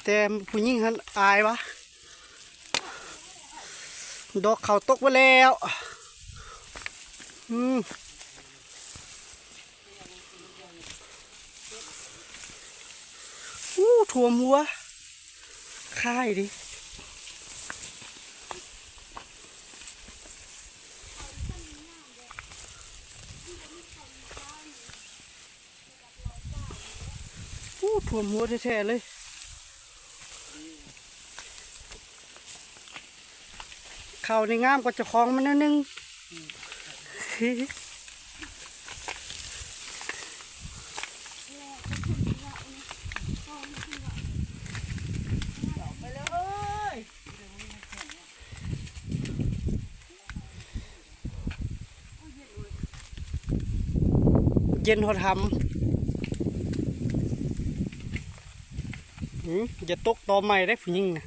ແຕ່ຜູ້ຍິງຫັ້ນອາຍວະ ດອກເຂົ້າຕົກໄປແລ້ວ. ອືມ ອູ້ ຖ້ວມຫົວ ຄາຍເດ້. ອູ້ ຖ້ວມຫົວແທ້ໆເລີຍ. ເຂົ້ານີ້ງາມກວ່າເຈົ້າຂອງມັນໜ້ອຍໜຶ່ງ. ເຢັນຮອດຫຳ. ຫື ຢ່າຕົກຕໍໃໝ່ເດ້ຜູ້ຍິງນະ.